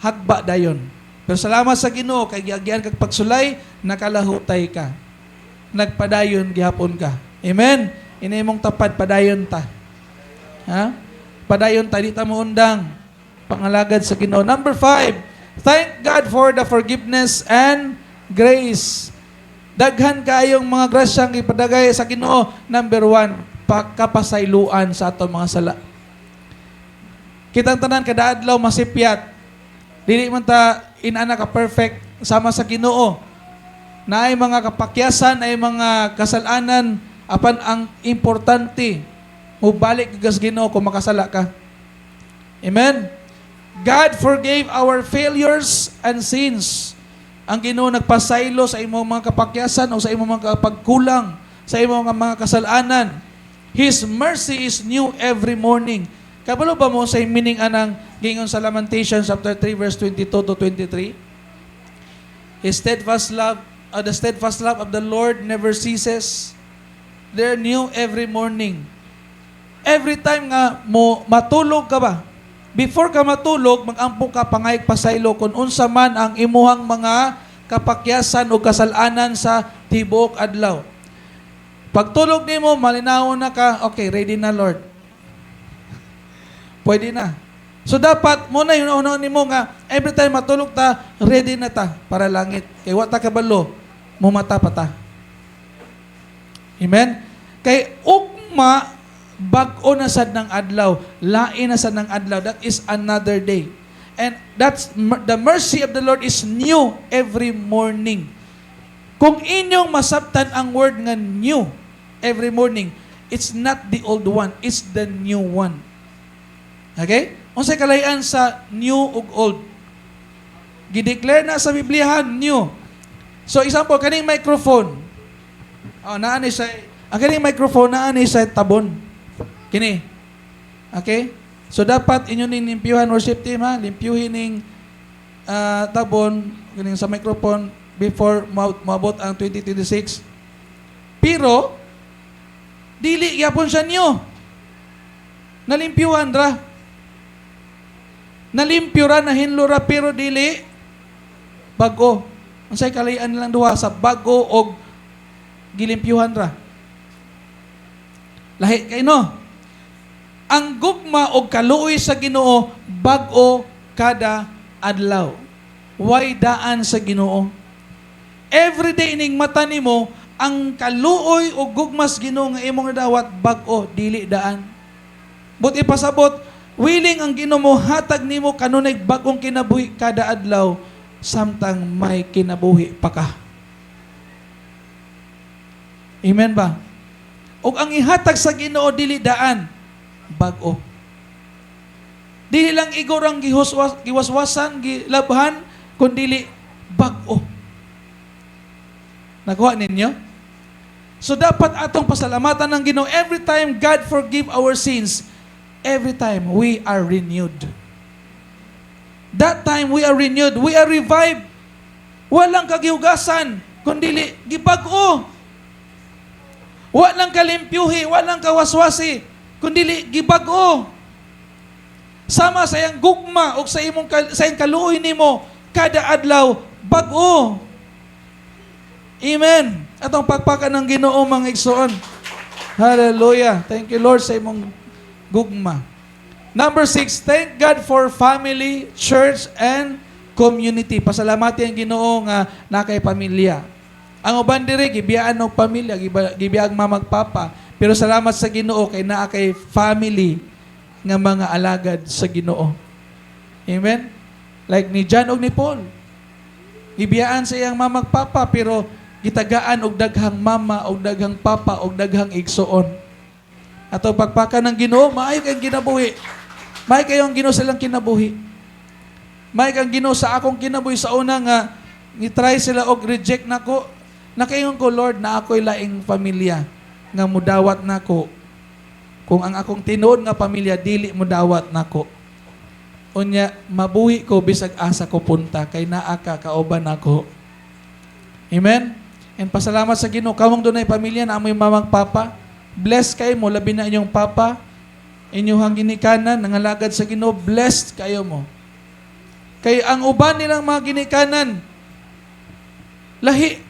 Hagba dayon. Pero salamat sa Ginoo kay giagyan kag pagsulay, nakalahutay ka. Nagpadayon gihapon ka. Amen. Ini imong tapad, padayon ta. Ha? Padayon ta, di ta mo undang. Pangalagad sa Ginoo. Number 5, Thank God for the forgiveness and grace. Daghan kaayong mga grasyang ipadagay sa Ginoo. Number one, pagkapasayloan sa atong mga sala. Kitang tanan kada adlaw masipyat. Dili man ta inana ka perfect sama sa Ginoo. Naay mga kapakyasan, ay mga kasalanan, apan ang importante, mubalik ka sa Ginoo kung makasala ka. Amen. God forgave our failures and sins. Ang Ginoo nagpasaylo sa imong mga kapakyasan o sa imong mga pagkulang, sa imong mga kasalanan. His mercy is new every morning. Kabalo ba mo sa meaning anang giingon sa Lamentations chapter 3 verse 22 to 23? His steadfast love, the steadfast love of the Lord never ceases. They're new every morning. Every time nga mo matulog ka ba? Before ka matulog, mag-ampo ka, pangayog pasaylo kung unsa man ang imuhang mga kapakyasan o kasalanan sa tibuok adlaw. Pagtulog nimo, malinaw na ka, "Okay, ready na, Lord. Pwede na." So dapat mo na yung una nimo nga every time matulog ta, ready na ta para langit. Kay wa ta kabalo, mumata pa ta. Amen? Kay ugma, bag-o na sad ng adlaw, lain na sad ng adlaw. That is another day. And that's the mercy of the Lord is new every morning. Kung inyong masabtan ang word nga "new every morning," it's not the old one, it's the new one. Okay? Unsay kalahian sa new ug old? Gideclare na sa Biblia, new. So example, kaning microphone. Oh, naa ni siya, ang kaning microphone, naa ni sa tabon. Kini. Okay? So dapat inyo ning limpyuhan, worship team, ha, limpyuhin ning tabon kining sa microphone before moabot ang 2026. Pero dili gyapon siya new. Nalimpyuhan ra. Nalimpyo ra, nahinlo ra, pero dili bag-o. Unsay kalahian nilang duha sa bag-o og gilimpyuhan ra? Lahi kay, no? Ang gugma og kaluoy sa Ginoo, bag-o kada adlaw. Way daan sa Ginoo. Every day ining mata nimo ang kaluoy o gugma sa Ginoo nga imong nadawat, bag-o, dili daan. But ipasabot, willing ang Ginoo mo hatag nimo kanunay bag-ong kinabuhi kada adlaw samtang may kinabuhi pa ka. Amen ba? Og ang ihatag sa Ginoo, dili daan, bag-o. Dili lang igor ang giwaswasan, gilabhan, kundili bag-o. Nakuha ninyo? So dapat atong pasalamatan ng Ginoo every time God forgive our sins, every time we are renewed. That time we are renewed, we are revived. Walang kagihugasan, kundi gibag-o. Walang kalimpyuhi, walang kawaswasi, kundi gibag-o. Sama sa iyang gugma o sa iyang kaluoy nimo kada adlaw, bag-o. Amen. Atong pagpakan ng Ginoo, mga igsoon. Hallelujah. Thank you, Lord, sa imong gugma. Number six, thank God for family, church, and community. Pasalamati ang Ginoo nga nakay pamilya. Ang uban diri gibiyaan og pamilya, gibiyaang mamag papa. Pero salamat sa Ginoo kay naa kay family nga mga alagad sa Ginoo. Amen. Like ni John og ni Paul. Gibiyaan sa iyang mamag papa pero gitagaan og daghang mama og daghang papa og daghang igsoon. Ato pagpaka ng Ginoo, maayo kay kinabuhi. Maayo kayo ang Ginoo sa ilang kinabuhi. Maayo kang Ginoo sa akong kinabuhi sa una nga ni-try sila og reject nako. Nakaingon ko, "Lord, na ako'y laing pamilya nga mudawat nako. Kung ang akong tinuod nga pamilya dili mudawat nako. Unya mabuhi ko bisag asa ko punta kay naa ka kauban nako." Amen. And pasalamat sa Ginoo kamong dunay pamilya na amoy mamang papa. Blessed kayo mo, labi na inyong papa, inyong ginikanan nangalagad sa Ginoo, blessed kayo mo. Kay ang uban nilang mga ginikanan, lahi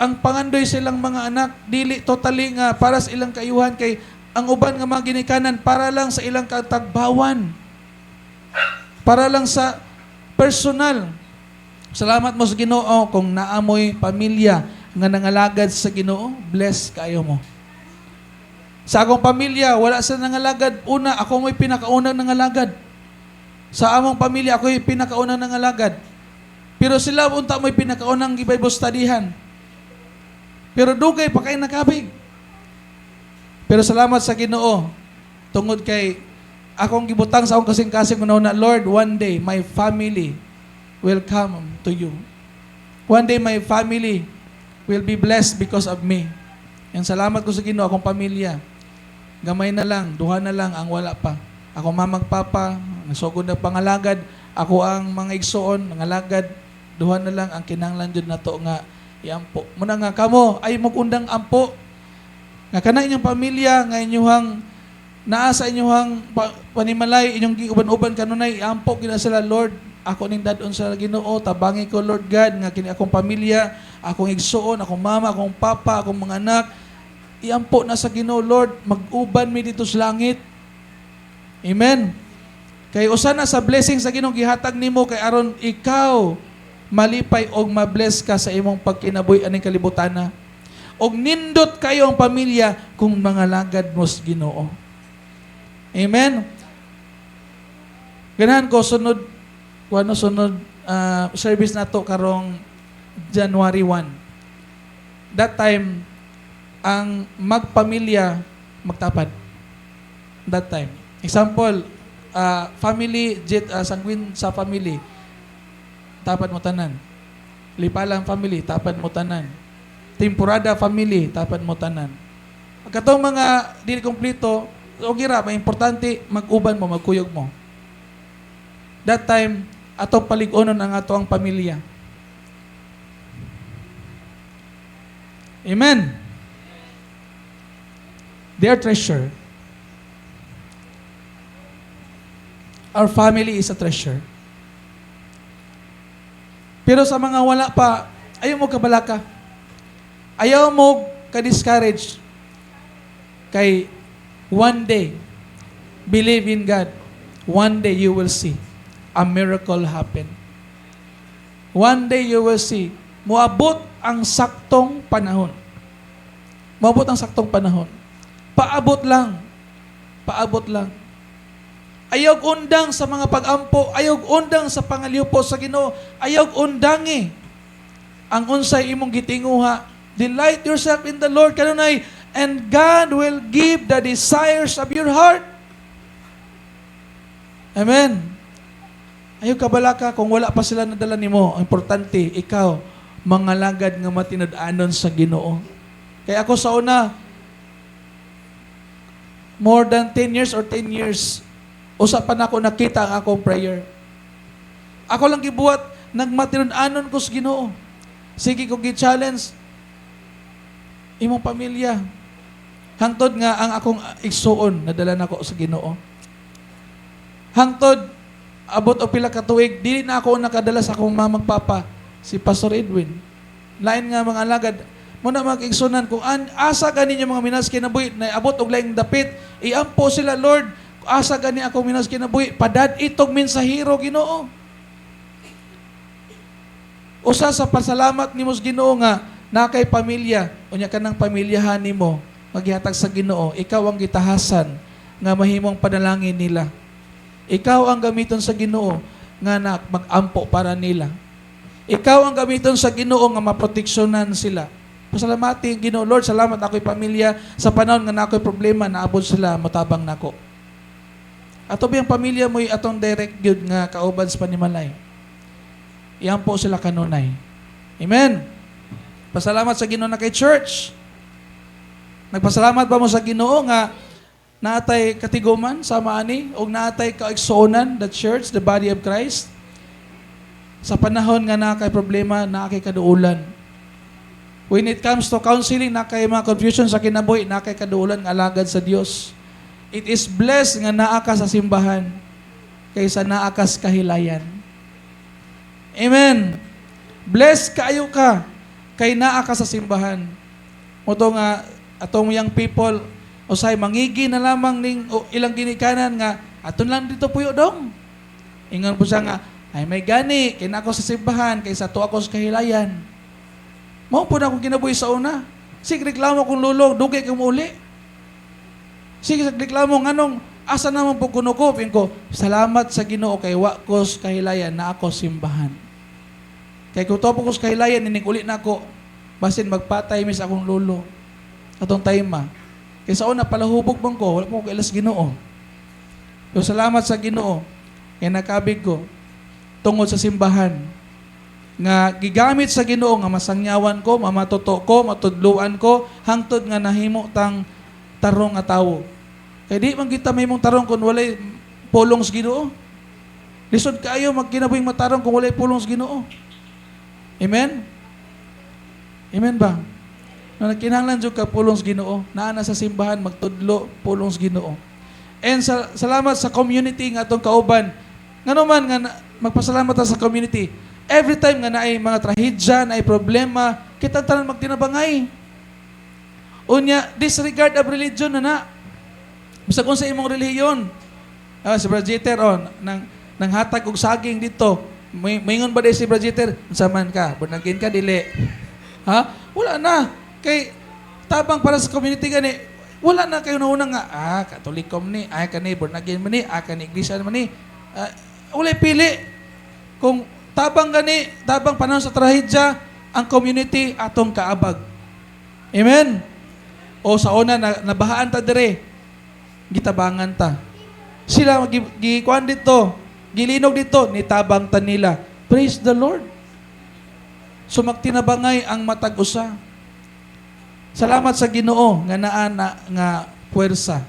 ang pangandoy silang mga anak, dili totally nga para sa ilang kayuhan, kay ang uban nga mga ginikanan para lang sa ilang katagbawan. Para lang sa. Pero ang Ginoo, Personal. Salamat mo sa Ginoo kung naa moy pamilya nga nangalagad sa Ginoo, bless kayo mo. Sa akong pamilya, wala sa nangalagad. Una, ako mo'y pinakaunang nangalagad. Sa among pamilya, ako'y pinakaunang nangalagad. Pero sila unta mo'y pinakaunang gi-Bible studyhan. Pero dugay pa kay nakabig. Pero salamat sa Ginoo tungod kay akong gibutang sa akong kasing-kasing na, "Lord, one day my family will come to you. One day my family will be blessed because of me." And salamat ko sa Ginoo, akong pamilya. Gamay na lang, duha na lang ang wala pa. Ako mamag papa, nasugod na pangalagad, ako ang mga igsuon, nangalagad, duha na lang ang kinahanglan jud nato nga iampo. Muna nga kamo ay magundang ampo nga kana inyong pamilya nga inyuhang naa sa inyuhang panimalay, inyong giuban-uban kanunay, iampo gina sila. "Lord, ako ning dadon sa Ginoo, tabangi ko, Lord God, nga kini akong pamilya, akong igsuon, akong mama, akong papa, akong mga anak, iampo na sa Ginoo. Lord, mag-uban mi dito sa langit." Amen. Kay usa na sa blessing sa Ginoo gihatag nimo kay aron ikaw malipay og mabless ka sa imong pagkinabuhi aning kalibutana. Og nindot kayo ang pamilya kung mga lagad mo sa Ginoo. Amen. Ganahan ko sunod kuno sunod service nato karong January 1. That time ang magpamilya magtapad. That time. Example, family jet sanguine sa family, tapad mo tanan. Lipalang family, tapad mo tanan. Temporada family, tapad mo tanan. Katong mga dili kompleto, okay ra, may importante mag-uban mo, magkuyog mo. That time, atong palig-onon ang ato ang pamilya. Amen. Their treasure. Our family is a treasure. Pero sa mga wala pa, ayaw mo kabalaka. Ayaw mo ka-discourage. Kay one day, believe in God, one day you will see a miracle happen. One day you will see, muabot ang saktong panahon. Muabot ang saktong panahon. Paabot lang. Paabot lang. Ayaw undang sa mga pag-ampo, ayaw undang sa pangaliupo sa Ginoo, ayaw undangi ang unsay imong gitinguha. Delight yourself in the Lord kanunay and God will give the desires of your heart. Amen. Ayaw kabalaka kung wala pa sila nadala nimo. Ang importante, ikaw, mga lagad nga matinud-anon sa Ginoo. Kaya ako sa una, more than 10 years or 10 years, usa pa nako nakita ang akong prayer. Ako lang gibuhat, nagmatinud-anon ko sa Ginoo. Sige ko gi-challenge imong pamilya. Hangtod nga ang akong igsuon nadala nako sa Ginoo. Hangtod abot og pila ka tuig, dili na ako nakadala sa akong mamag papa, si Pastor Edwin. Lain nga mga alagad mo na mag-igsunan kung asa gani yung mga minas kinabuhi na abot og laing dapit, iampo sila, "Lord, asa gani ako minas kinabuhi, padad itog mensahero, Ginoo." Usa sa pasalamat nimo sa Ginoo nga naa kay pamilya, unya kanang pamilyahan nimo maghihatag sa Ginoo, ikaw ang gitahasan nga mahimong panalangin nila. Ikaw ang gamiton sa Ginoo nga na mag-ampo para nila. Ikaw ang gamiton sa Ginoo nga maproteksyonan sila. Pasalamati ang Ginoo, "Lord, salamat ako'y pamilya sa panahon nga na ako'y problema, naabot sila, motabang nako." Ato biyang pamilya mo'y atong direct gyud nga kauban sa panimalay. Iampo sila kanunay. Amen. Pasalamat sa Ginoo na kay church. Nagpasalamat ba mo sa Ginoo nga naatay katiguman sama ani og naatay kaigsuonan, the church, the body of Christ? Sa panahon nga naa kay problema, naa kay kaduulan. When it comes to counseling, naa kay mga confusion sa kinabuhi, naa kay kaduulan nga alagad sa Dios. It is blessed nga naa ka sa simbahan kaysa naa ka sa kahilayan. Amen. Blessed kaayo ka kay naa ka sa simbahan. Mao to nga atong young people usay mangigi na lamang ning o, ilang ginikanan nga aton lang dito puyo dong. Ingon po siya nga Ay may gani, kay naa ko sa simbahan, kay sa tuwa ko sa kahilayan. Mao po na akong kinabuhi sa una. Sige, reklamo kong lolo, dugay kang uli. Sige, reklamo, nganong, asa naman po kuno ko? Ko, salamat sa Ginoo kay wa ko sa kahilayan naa ko simbahan. Kay kung tuwa po ko sa kahilayan, inig uli na ako, basin magpatay mis akong lolo. Atong time. Kay sa una, palahubog man ko, wala po ko kaila sa Ginoo. Pero salamat sa Ginoo, kay nakabig ko, tungod sa simbahan, nga gigamit sa Ginoo nga masangyawan ko, mamatuto ko, matudluan ko, hangtod nga nahimo tang tarong nga tawo. Kay di man kita mahimong tarong kung walay pulong sa Ginoo. Lisod kaayo magkinabuhing matarong kung walay pulong sa Ginoo. Amen? Amen ba? Na kinahanglan jud ka pulong sa Ginoo, naa na sa simbahan magtudlo pulong sa Ginoo. And salamat sa community nga atong kauban. Ngano man nga magpasalamat ta sa community. Every time nga naay mga trahedya, naay problema, kita tanan magtinabangay. Unya, disregard of religion na na. Bisag unsa imong relihiyon. Ah, si Brother Jeter, oh, nang hatag og saging dito. May maingon ba di si Brother Jeter? Unsa man ka? Born again ka dili? Ha? Wala na. Kay tabang para sa community gani, wala na kayo nauna nga, ah, Katoliko man ni, ah, kani born again man ni, ah, kani iglesia man ni. Ah, walay pili. Kung tabang gani, tabang panahon sa trahedya, ang community atong kaabag. Amen? O sa una, nabahaan ta dire, gitabangan ta. Sila, gikuan dito, gilinog dito, nitabang ta nila. Praise the Lord. So magtinabangay ang matag usa. Salamat sa Ginoo nga naa na nga puwersa.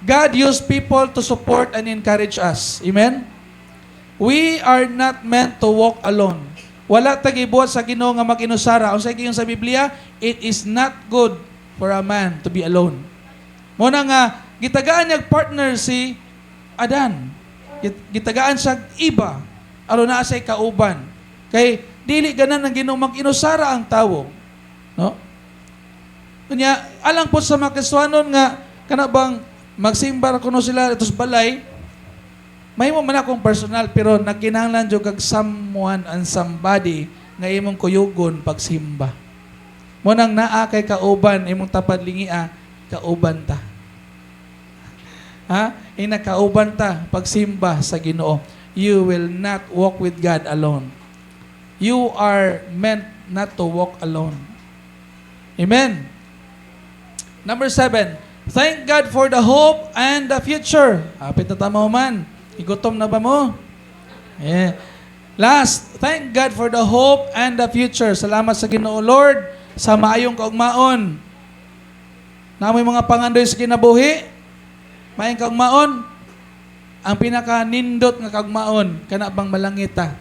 God used people to support and encourage us. Amen? We are not meant to walk alone. Wala ta gibuhat sa Ginoo nga mag-inusara. Unsay giingon sa Biblia? It is not good for a man to be alone. Mao na nga gitagaan niya partner si Adan. Gitagaan siya iba aron naa siya'y kauban. Kay dili ganan ang Ginoo mag-inusara ang tawo. No? Kanya alang po sa mga Kristohanon nga kana bang magsimba ra kuno sila ato sa balay, mahimo man akong personal, pero nagkinahanglan jud kag someone and somebody nga imong kuyugon pagsimba. Mao nang naa kay kauban imong tapad lingia, kauban ta. Ha? Ina kauban ta pagsimba sa Ginoo. You will not walk with God alone. You are meant not to walk alone. Amen. Number 7, thank God for the hope and the future. Hapit na tama man. Igutom na ba mo? Yeah. Last, thank God for the hope and the future. Salamat sa Ginoo, Lord, sa maayong kaugmaon. Naa moy mga pangandoy sa kinabuhi. Maayong kaugmaon. Ang pinaka-nindot nga kaugmaon, kana bang malangit ta.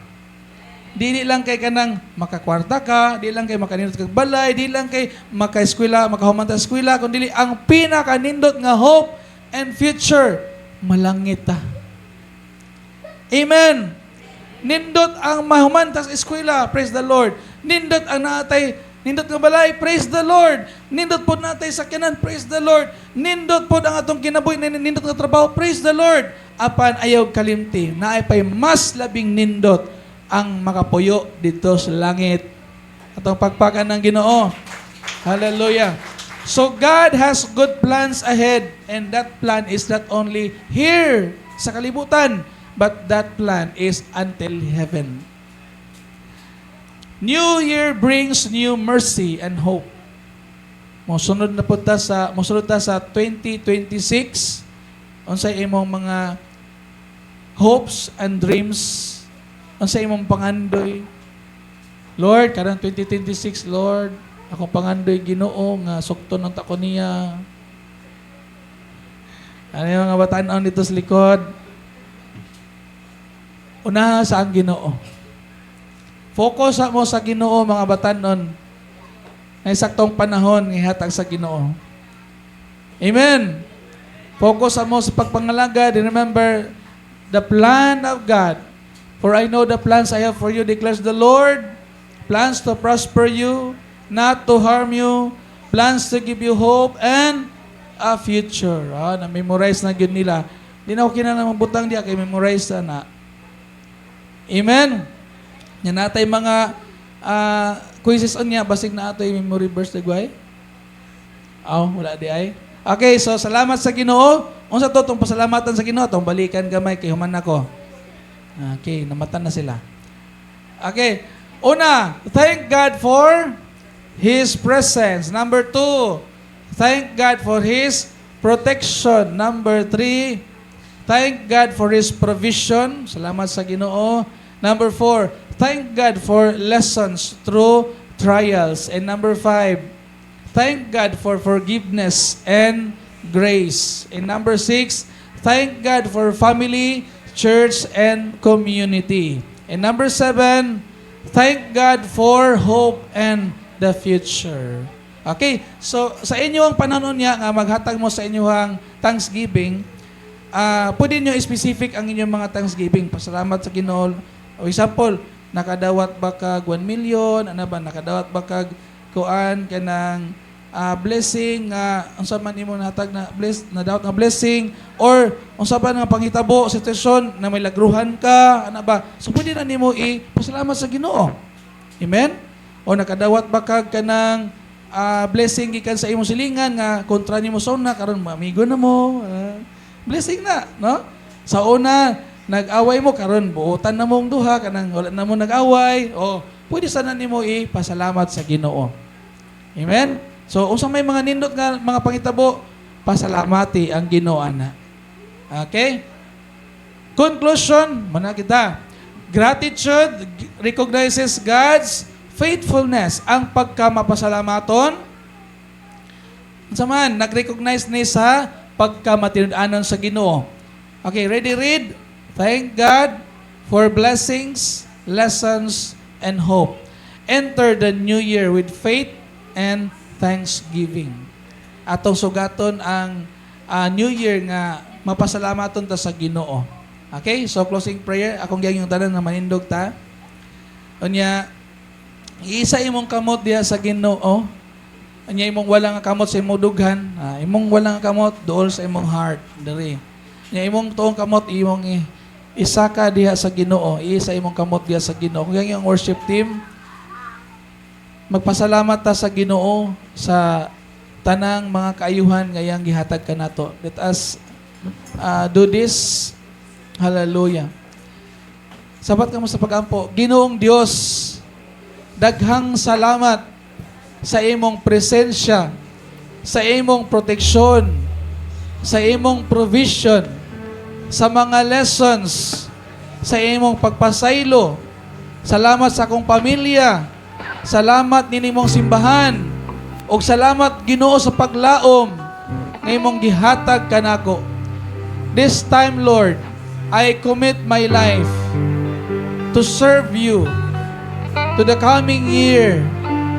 Dili lang kay kanang makakwarta ka, di lang kay makanindot kag balay, di lang kay maka-eskwela, makahuman ta eskwela, kun dili ang pinaka-nindot nga hope and future, malangit ta. Amen. Nindot ang mahuman ta sa eskwela, praise the Lord. Nindot ang naatay nindot nga balay, praise the Lord. Nindot pod natay sakyanan, praise the Lord. Nindot pod ang atong kinabuhi, nindot nga trabaho, praise the Lord. Apan ayaw kalimti, naay pay mas labing nindot, ang makapuyo dito sa langit. Atong pagpakan ng Ginoo. Hallelujah. So God has good plans ahead, and that plan is not only here sa kalibutan, but that plan is until heaven. New year brings new mercy and hope. Mosunod ta sa 2026. Unsay imong mga hopes and dreams? Unsay imong pangandoy? Lord, karong 2026, Lord, akong pangandoy, Ginoo, nga sukton ng tako niya. Ano yung mga batan dito sa likod? Unaha sa ang Ginoo. Focus sa mo sa Ginoo, mga batanon. Na saktong panahon ihatag sa Ginoo. Amen. Focus sa mo sa pagpangalagad and remember the plan of God. "For I know the plans I have for you, declares the Lord. Plans to prosper you, not to harm you. Plans to give you hope and a future." Ah, na-memorize na gyud nila. Di na ako kinahanglan butang diya kay memorize na na. Amen. Nya natay mga quizzes unya, basig naa toy memory verse dagway. Aw, wala di ay. Okay, so salamat sa Ginoo. Unsa to tong pasalamatan sa Ginoo? Tong balikan gamay kay human nako. Okay, namatan na sila. Okay. Una, thank God for His presence. Number two, thank God for His protection. Number three, thank God for His provision. Salamat sa Ginoo. Number four, thank God for lessons through trials. And number five, thank God for forgiveness and grace. And number six, thank God for family, church, and community. And number seven, thank God for hope and the future. Okay, so sa inyong panahon niya nga maghatag mo sa inyong thanksgiving, pwede nyo specific ang inyong mga thanksgiving. Pasalamat sa Ginoo. O example, nakadawat ba kag 1 million, ano ba, nakadawat ba kag kuan kanang blessing nga unsa man imo nahatag na bless, nadawat nga blessing, or unsa ba nga panghitabo, sitwasyon na may lagruhan ka, ana ba? So pwede na nimo i pasalamat sa Ginoo. Amen. O nakadawat ba kag kanang blessing gikan sa imong silingan nga kontra nimo sa una, karon amigo na mo, blessing na, no? Sa una nag-away mo, karon buotan na mong duha, kanang wala na mo nag-away. O pwede sana nimo ipasalamat sa Ginoo. Amen. So unsa may mga nindot nga mga pangitabo, pasalamati ang Ginoo ana. Okay? Conclusion, mana kita. Gratitude recognizes God's faithfulness. Ang pagkamapasalamaton, unsa man, nag-recognize ni sa pagkamatinud-anon sa Ginoo. Okay, ready, read? Thank God for blessings, lessons, and hope. Enter the new year with faith and thanksgiving. Atong sugaton ang new year nga mapasalamaton ta sa Ginoo. Okay? So closing prayer, akong giyang yung tanan na manindog ta. Unya, iisa imong kamot diha sa Ginoo. Unya, imong wala nga kamot sa imong dughan, imong wala nga kamot duol sa imong heart diri. Unya, imong tuong kamot imong isaka diha sa Ginoo, iisa imong kamot diha sa Ginoo. Kung yung worship team, magpasalamat ta sa Ginoo sa tanang mga kaayuhan nga iyang gihatag kanato. Let us do this. Hallelujah. Sabat kamo sa pagampo. Ginoong Dios, daghang salamat sa imong presensya, sa imong proteksyon, sa imong provision, sa mga lessons, sa imong pagpasaylo. Salamat sa akong pamilya. Salamat ninimong simbahan. Og salamat, Ginoo, sa paglaom nga imong gihatag kanako. This time, Lord, I commit my life to serve you to the coming year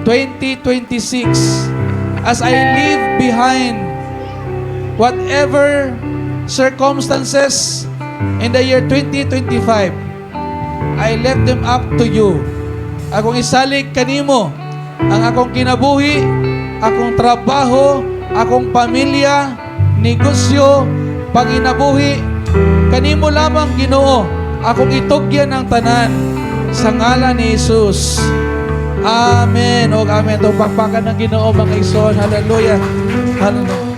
2026, as I leave behind whatever circumstances in the year 2025. I left them up to you. Akong isalig kanimo ang akong kinabuhi, akong trabaho, akong pamilya, negosyo, panginabuhi. Kanimo lamang, Ginoo, akong itugyan ang tanan sa ngalan ni Jesus. Amen. O amen. Itong pakpakan ng Ginoo, mga igsoon. Hallelujah. Hallelujah.